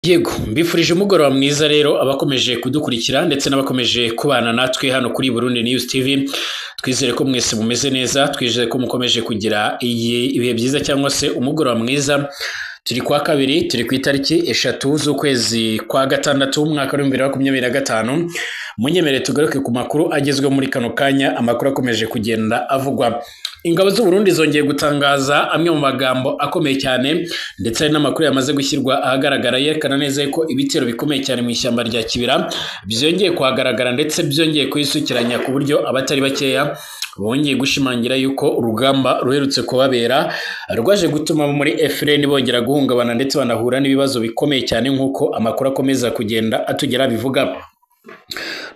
Yego, mbifurije umugoroba mwiza rero abakomeje kudukurikira ndetse n'abakomeje kubana natwe hano kuri Burundi News TV. Twizere ko mwese mumeze neza, twizere ko mukomeje kugira ibihe byiza cyangwa se umugoroba mwiza. Turi kwa kabiri, turi ku itariki 3 z'ukwezi kwa gatandatu umwaka wa 2025. Munyemere tugaruke ku makuru agezweho muri kano kanya, amakuru akomeje kugenda avugwa. Ingabo z'u Burundi zongeye gutangaza amwe mu magambo akomeye cyane, ndetse hari n'amakuru yamaze gushyirwa ahagaragara yerekana neza ko ibitero bikomeye cyane mu ishyamba rya Kibira byongeye kuhagaragara ndetse byongeye kwisukiranya ku buryo abatari bakeya bongeye gushimangira yuko urugamba ruherutse kubabera rwaje gutuma muri FRN bongera guhungabana ndetse banahura n'ibibazo bikomeye cyane nk'uko amakuru akomeza kugenda atugera bivuga.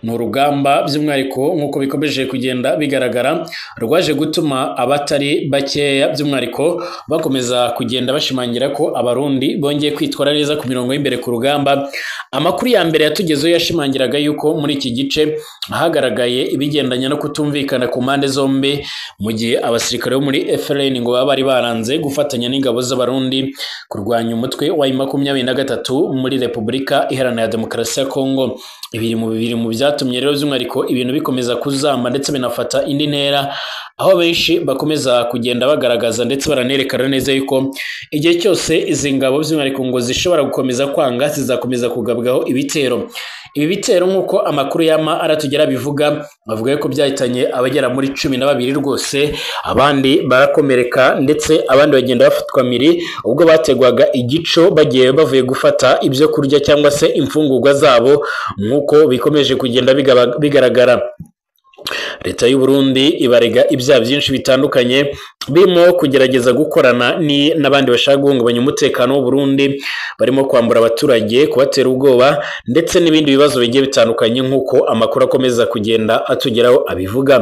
Ni urugamba by'umwihariko nk'uko bikomeje kugenda bigaragara rwaje gutuma abatari bakeya by'umwihariko bakomeza kugenda bashimangira ko Abarundi bongeye kwitwara neza ku mirongo y'imbere ku rugamba. Amakuru ya mbere yatugezeho yashimangiraga yuko muri iki gice hagaragaye ibigendanye no kutumvikana ku mpande zombi, mu gihe abasirikare bo muri FRN ngo baba bari baranze gufatanya n'ingabo z'Abarundi kurwanya umutwe wa M23 muri Repubulika Iharanira Demokarasi ya Kongo. Ibiri mu bibiri mu byatumye rero by'umwihariko ibintu bikomeza kuzamba ndetse binafata indi ntera, aho benshi bakomeza kugenda bagaragaza ndetse baranerekana neza yuko igihe cyose izi ngabo by'umwihariko ngo zishobora gukomeza kwanga zizakomeza kugabwaho ibitero. Ibi bitero nk'uko amakuru yama aratugera bivuga, bavuga ko byahitanye abagera muri 12 rwose, abandi barakomereka ndetse abandi bagenda bafatwa miri ubwo bategwaga igico bagiye bavuye gufata ibyo kurya cyangwa se imfungurwa zabo nk'uko bikomeje kugenda bigaragara. Leta y'u Burundi ibarega ibyaha byinshi bitandukanye birimo kugerageza gukorana n'abandi bashaka guhungabanya umutekano w'u Burundi, barimo kwambura abaturage, kubatera ubwoba ndetse n'ibindi bibazo bigiye bitandukanye nk'uko amakuru akomeza kugenda atugeraho abivuga.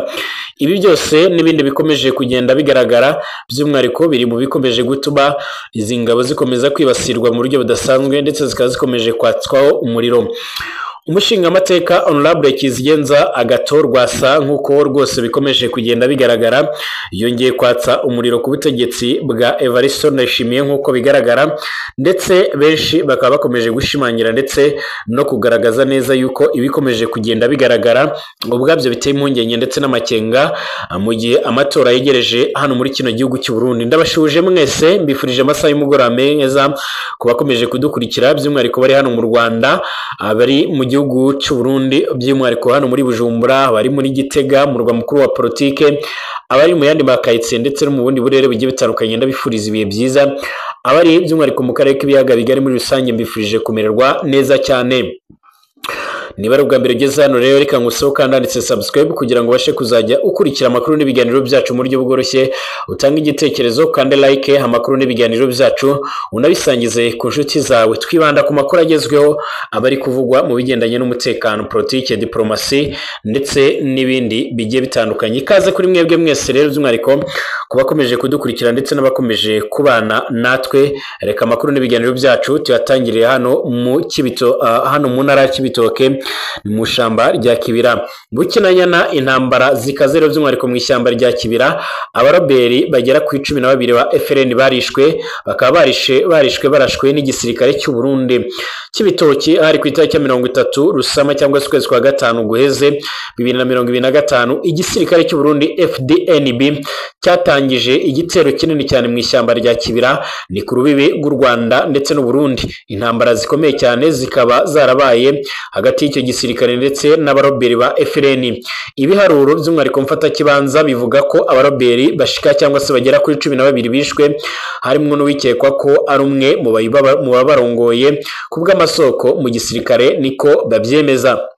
Ibi byose n'ibindi bikomeje kugenda bigaragara by'umwihariko biri mu bikomeje gutuma izi ngabo zikomeza kwibasirwa mu buryo budasanzwe ndetse zikaba zikomeje kwatswaho umuriro. Umushingamateka Honorable Kizigenza Agathon Rwasa nk'uko rwose bikomeje kugenda bigaragara yongeye kwatsa umuriro ku butegetsi bwa Evariste Ndayishimiye nk'uko bigaragara, ndetse benshi bakaba bakomeje gushimangira ndetse no kugaragaza neza yuko ibikomeje kugenda bigaragara ubwabyo biteye impungenge ndetse n'amakenga mu gihe amatora yegereje hano muri kino gihugu cy'u Burundi. Ndabashuje mwese, mbifurije amasaha y'umugoroba meza ku bakomeje kudukurikira by'umwihariko bari hano mu Rwanda, abari mu gihugu cy'u Burundi by'umwihariko hano muri Bujumbura, abari muri Gitega murwa mukuru wa politike, abari mu yandi makayitse ndetse no mu bundi burere bugiye bitandukanye, ndabifuriza ibihe byiza. Abari by'umwihariko mu karere k'ibiyaga bigari muri rusange mbifurije kumererwa neza cyane. Niba ari ubwa mbere ugeze hano rero, reka ngusabe kandi anditse subscribe kugira ngo ubashe kuzajya ukurikira amakuru n'ibiganiro byacu mu buryo bworoshye, utange igitekerezo kandi like amakuru n'ibiganiro byacu, unabisangize ku nshuti zawe. Twibanda ku makuru agezweho abari kuvugwa mu bigendanye n'umutekano, politike, diplomasi ndetse n'ibindi bigiye bitandukanye. Ikaze kuri mwebwe mwese rero by'umwihariko ku bakomeje kudukurikira ndetse n'abakomeje kubana natwe. Reka amakuru n'ibiganiro byacu tuyatangiriye hano mu Kibito, hano mu ntara ya Kibitoke mu ishyamba rya Kibira. Bukinanyana intambara zikaze rero by'umwihariko mu ishyamba rya Kibira, abaroberi bagera ku 12 ba FRN barishwe, bakaba barishwe barashwe n'igisirikare cy'u Burundi. Kibitoki hari ku itariki ya 30 Rusama cyangwa se ukwezi kwa gatanu guheze 2025, igisirikare cy'u Burundi FDNB cyatangije igitero kinini cyane mu ishyamba rya Kibira, ni ku rubibi rw'u Rwanda ndetse n'u Burundi. Intambara zikomeye cyane zikaba zarabaye hagati y'icyo gisirikare ndetse n'abaroberi ba FRN. Ibiharuro by'umwihariko mfatakibanza bivuga ko abaroberi bashika cyangwa se bagera kuri 12 bishwe, harimo n'uwikekwa ko ari umwe mu babarongoye ku bw'amasoko mu gisirikare niko babyemeza.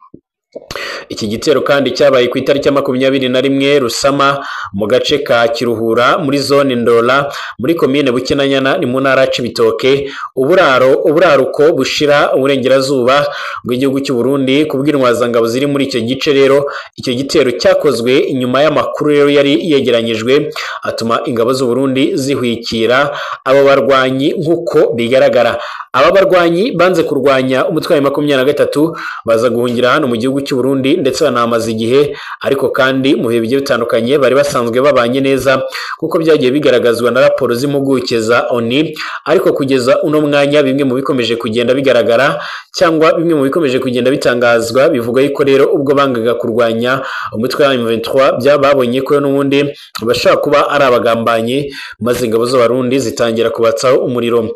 Iki gitero kandi cyabaye ku itariki ya 21 Rusama mu gace ka Kiruhura muri zone Ndola muri komine Bukinanyana ni mu ntara ya Cibitoke, uburaruko bushira uburengerazuba bw'igihugu cy'u Burundi. Kubw'intwazangabo ziri muri icyo gice rero, icyo gitero cyakozwe inyuma y'amakuru rero yari yegeranyijwe atuma ingabo z'u Burundi zihwikira abo barwanyi nk'uko bigaragara. Aba barwanyi banze kurwanya umutwe wa 23 baza guhungira hano mu gihugu cy'u Burundi ndetse banamaze igihe, ariko kandi mu bihe bigiye bitandukanye bari basanzwe babanye neza kuko byagiye bigaragazwa na raporo z'impuguke za ONU. Ariko kugeza uno mwanya bimwe mu bikomeje kugenda bigaragara cyangwa bimwe mu bikomeje kugenda bitangazwa bivuga yuko rero ubwo bangaga kurwanya umutwe wa M23 byababonye ko n'ubundi bashaka kuba ari abagambanyi, maze ingabo z'Abarundi zitangira kubatsaho umuriro.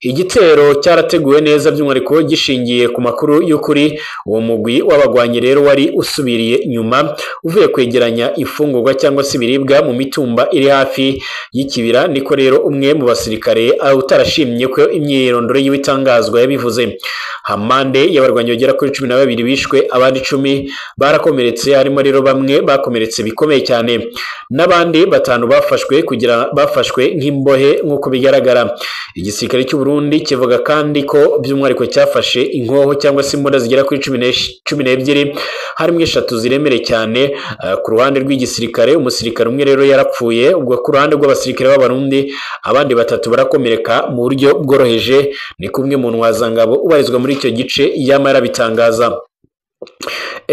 Igitero cyarateguwe neza by'umwihariko gishingiye ku makuru y'ukuri. Uwo mugwi w'abagwanyi rero wari usubiriye nyuma uvuye kwegeranya imfungurwa cyangwa se ibiribwa mu mitumba iri hafi y'ikibira, niko rero umwe mu basirikare utarashimye ko imyirondoro yiwe itangazwa yabivuze. Hamande y'abarwanyi bagera kuri 12 bishwe, abandi 10 barakomeretse, harimo rero bamwe bakomeretse bikomeye cyane n'abandi 5 bafashwe kugira bafashwe nk'imbohe nk'uko bigaragara. Igisirikare cy'u Burundi kivuga kandi ko by'umwihariko cyafashe inkoho cyangwa se imbunda zigera kuri 12 harimo 3 ziremereye cyane. Ku ruhande rw'igisirikare umusirikare umwe rero yarapfuye, ubwo ku ruhande rw'abasirikare b'Abarundi abandi 3 barakomereka mu buryo bworoheje, ni kumwe mu ntwazangabo ubarizwa muri icyo gice yamara bitangaza.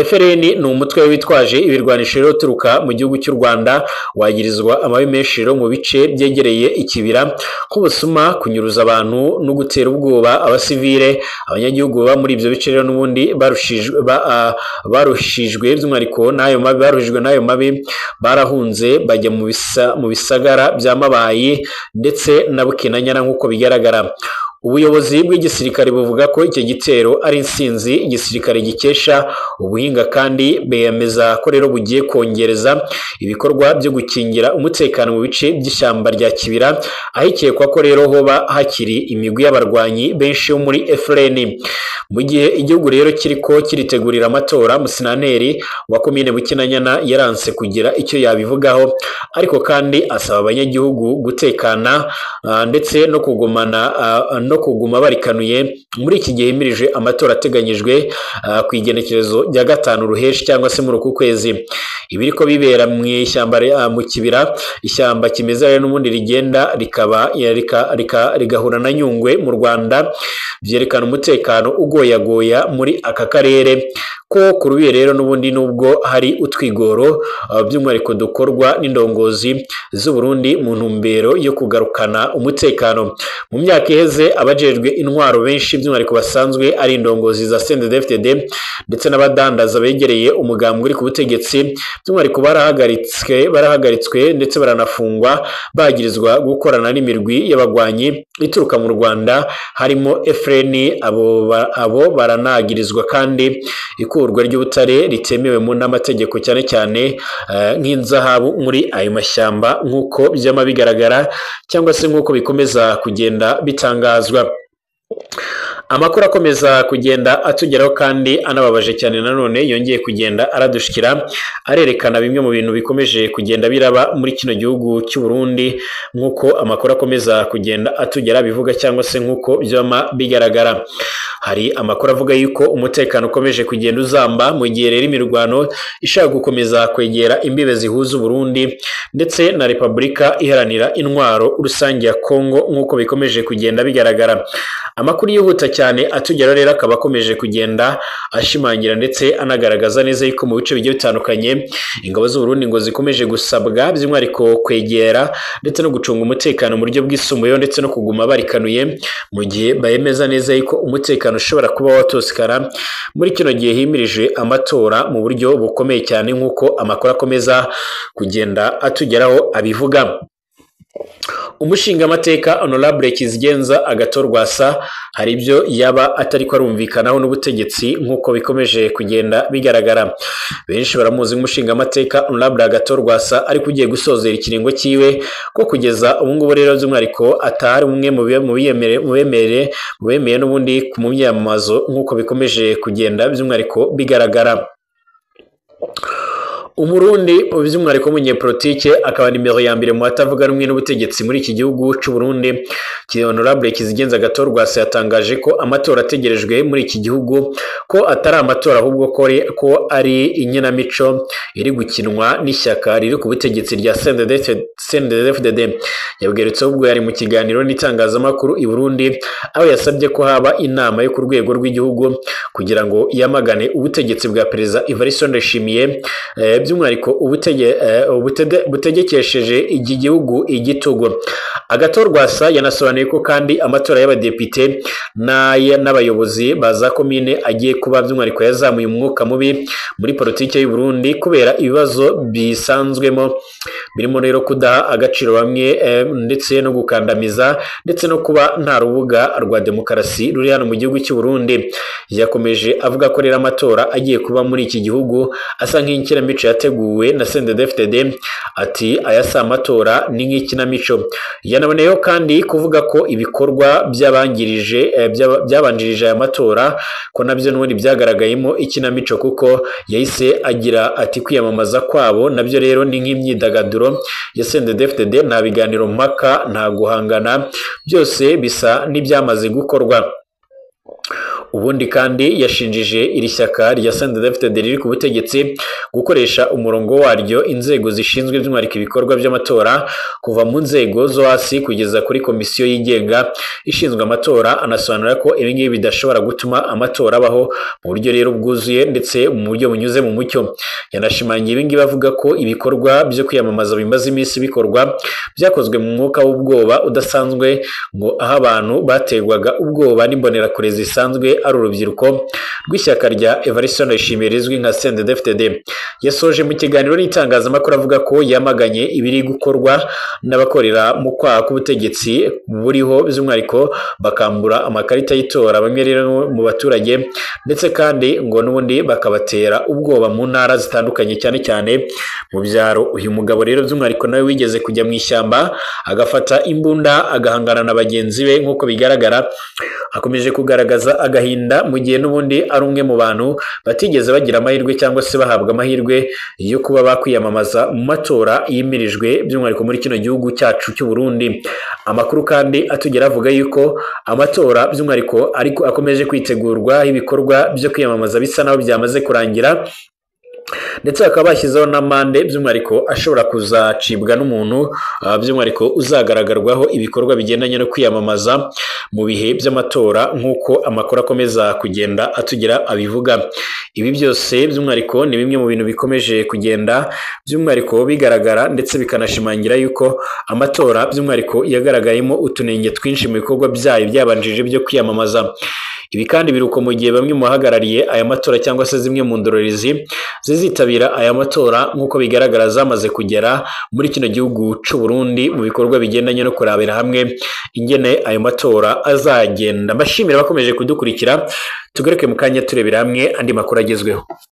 FRN ni umutwe witwaje ibirwanisho rero uturuka mu gihugu cy'u Rwanda, wagirizwa amabi menshi rero mu bice byegereye ikibira nk'ubusuma, kunyuruza abantu no gutera ubwoba abasivile. Abanyagihugu baba muri ibyo bice rero n'ubundi barushijwe by'umwihariko n'ayo mabi, baruhijwe n'ayo mabi, barahunze bajya mu bisagara bya Mabayi ndetse na Bukinanyana nk'uko bigaragara. Ubuyobozi bw'igisirikare buvuga ko icyo gitero ari insinzi igisirikare gikesha ubuhinga, kandi bemeza ko rero bugiye kongereza ibikorwa byo gukingira umutekano mu bice by'ishyamba rya Kibira, ahikekwa ko rero hoba hakiri imigwi y'abarwanyi benshi bo muri FLN. Mu gihe igihugu rero kiriko kiritegurira amatora, musinanteri wa komine Bukinanyana yaranse kugira icyo yabivugaho, ariko kandi asaba abanyagihugu gutekana ndetse no kugumana no kuguma barikanuye muri iki gihe himirije amatora ateganyijwe ku igenekerezo rya 5 Ruheshi cyangwa se muri uku kwezi. Ibiriko bibera mu ishyamba mu Kibira, ishyamba kimeza rero n'ubundi rigenda rikaba rigahura na Nyungwe mu Rwanda, byerekana umutekano ugoyagoya muri aka karere ko kurubiye rero n'ubundi nubwo hari utwigoro by'umwihariko dukorwa n'indongozi z'u Burundi mu ntumbero yo kugarukana umutekano. Mu myaka iheze abajejwe intwaro benshi by'umwihariko basanzwe ari indongozi za CNDD-FDD ndetse n'abadandaza begereye umugambwe uri ku butegetsi by'umwihariko barahagaritswe ndetse baranafungwa bagirizwa gukorana n'imirwi y'abagwanyi ituruka mu Rwanda harimo FRN. Abo baranagirizwa kandi ikurwa ry'ubutare ritemewe mu n'amategeko cyane cyane nk'inzahabu muri ayo mashyamba nk'uko byama bigaragara cyangwa se nk'uko bikomeza kugenda bitangazwa. Amakuru akomeza kugenda atugeraho kandi anababaje cyane nanone yongeye kugenda aradushikira, arerekana bimwe mu bintu bikomeje kugenda biraba muri kino gihugu cy'u Burundi nk'uko amakuru akomeza kugenda atugera bivuga cyangwa se nk'uko byama bigaragara. Hari amakuru avuga yuko umutekano ukomeje kugenda uzamba mu gihe rero imirwano ishaka gukomeza kwegera imbibe zihuza Burundi ndetse na Repubulika Iharanira Intwaro Rusange ya Kongo nk'uko bikomeje kugenda bigaragara. Amakuru yihuta cyane atugera rero akaba akomeje kugenda ashimangira ndetse anagaragaza neza yuko mu bice bigiye bitandukanye ingabo z'u Burundi ngo zikomeje gusabwa by'umwihariko kwegera ndetse no gucunga umutekano mu buryo bwisumbuyeho ndetse no kuguma barikanuye, mu gihe bayemeza neza yuko umutekano ushobora kuba watosekara muri kino gihe himirije amatora mu buryo bukomeye cyane nk'uko amakuru akomeza kugenda atugeraho abivuga. Umushingamateka Honorable Kizigenza Agathon Rwasa hari ibyo yaba atari ko arumvikanaho n'ubutegetsi nk'uko bikomeje kugenda bigaragara. Benshi baramuzi nk'umushingamateka Honorable Agathon Rwasa ariko ugiye gusozera ikiringo cyiwe ko kugeza ubu ngubu rero by'umwihariko atari umwe mu bemeye n'ubundi mu myamamazo nk'uko bikomeje kugenda by'umwihariko bigaragara. Umurundi by'umwihariko w'umunyepolitike akaba nimero ya mbere mu batavuga rumwe n'ubutegetsi muri iki gihugu cy'u Burundi, Honorable Kizigenza Agathon Rwasa yatangaje ko amatora ategerejwe muri iki gihugu ko atari amatora ahubwo ko ari inkinamico iri gukinwa n'ishyaka riri ku butegetsi rya CNDD-FDD. Yabweretse ubwo yari mu kiganiro n'itangazamakuru i Burundi, aho yasabye ko haba inama yo ku rwego rw'igihugu kugira ngo yamagane ubutegetsi bwa Perezida Evariste Ndayishimiye, by'umwihariko butegekesheje iki gihugu igitugu. Agathon Rwasa yanasobanuye ko kandi amatora y'abadepite n'abayobozi ba za komine agiye kuba, by'umwihariko yazamuye umwuka mubi muri politiki y'u Burundi kubera ibibazo bisanzwemo birimo rero kudaha agaciro bamwe, ndetse no gukandamiza, ndetse no kuba nta rubuga rwa demokarasi ruri hano mu gihugu cy'u Burundi. Yakomeje avuga ko rero amatora agiye kuba muri iki gihugu asa nk'inkinamico yateguwe na CNDD-FDD. Ati aya si amatora, ni nk'ikinamico. Yanaboneyeho kandi kuvuga ko ibikorwa byabanjirije aya matora ko nabyo n'ubundi byagaragayemo ikinamico, kuko yahise agira ati kwiyamamaza kwabo nabyo rero ni nk'imyidagaduro ya CNDD-FDD, nta biganiro mpaka, nta guhangana, byose bisa n'ibyamaze gukorwa. Ubundi kandi yashinjije iri shyaka rya CNDD-FDD riri ku butegetsi gukoresha umurongo waryo inzego zishinzwe by'umwihariko ibikorwa by'amatora, kuva mu nzego zo hasi kugeza kuri komisiyo yigenga ishinzwe amatora. Anasobanura ko ibi ngibi bidashobora gutuma amatora abaho mu buryo rero bwuzuye ndetse mu buryo bunyuze mu mucyo. Yanashimangiye ibi ngibi avuga ko ibikorwa byo kwiyamamaza bimaze iminsi bikorwa byakozwe mu mwuka w'ubwoba udasanzwe, ngo aho abantu baterwaga ubwoba n'imbonerakure zisanzwe ari urubyiruko rw'ishyaka rya Evariste Ndayishimiye rizwi nka CNDD-FDD. Yasoje mu kiganiro n'itangazamakuru avuga ko yamaganye ibiri gukorwa n'abakorera mu kwaha k'ubutegetsi buriho, by'umwihariko bakambura amakarita y'itora bamwe rero mu baturage, ndetse kandi ngo n'ubundi bakabatera ubwoba mu ntara zitandukanye cyane cyane mu byaro. Uyu mugabo rero by'umwihariko nawe wigeze kujya mu ishyamba agafata imbunda agahangana na bagenzi be, nk'uko bigaragara akomeje kugaragaza agahinda mu gihe n'ubundi ari umwe mu bantu batigeze bagira amahirwe cyangwa se bahabwa amahirwe yo kuba bakwiyamamaza mu matora yimirijwe by'umwihariko muri kino gihugu cyacu cy'u Burundi. Amakuru kandi atugera avuga yuko amatora by'umwihariko ariko akomeje kwitegurwa, ibikorwa byo kwiyamamaza bisa naho byamaze kurangira, ndetse bakaba bashyizeho n'amande by'umwihariko ashobora kuzacibwa n'umuntu by'umwihariko uzagaragarwaho ibikorwa bigendanye no kwiyamamaza mu bihe by'amatora, nk'uko amakuru akomeza kugenda atugira abivuga. Ibi byose by'umwihariko ni bimwe mu bintu bikomeje kugenda by'umwihariko bigaragara, ndetse bikanashimangira yuko amatora by'umwihariko yagaragayemo utunenge twinshi mu bikorwa byayo byabanjirije byo kwiyamamaza. Ibi kandi biruko mu gihe bamwe mu bahagarariye aya matora cyangwa se zimwe mu ndorerezi zizitabira aya matora, nk'uko bigaragara zamaze kugera muri kino gihugu cy'u Burundi mu bikorwa bigendanye no kurabira hamwe ingene ayo matora azagenda. Mbashimira bakomeje kudukurikira, tugaruke mu kanya turebera hamwe andi makuru agezweho.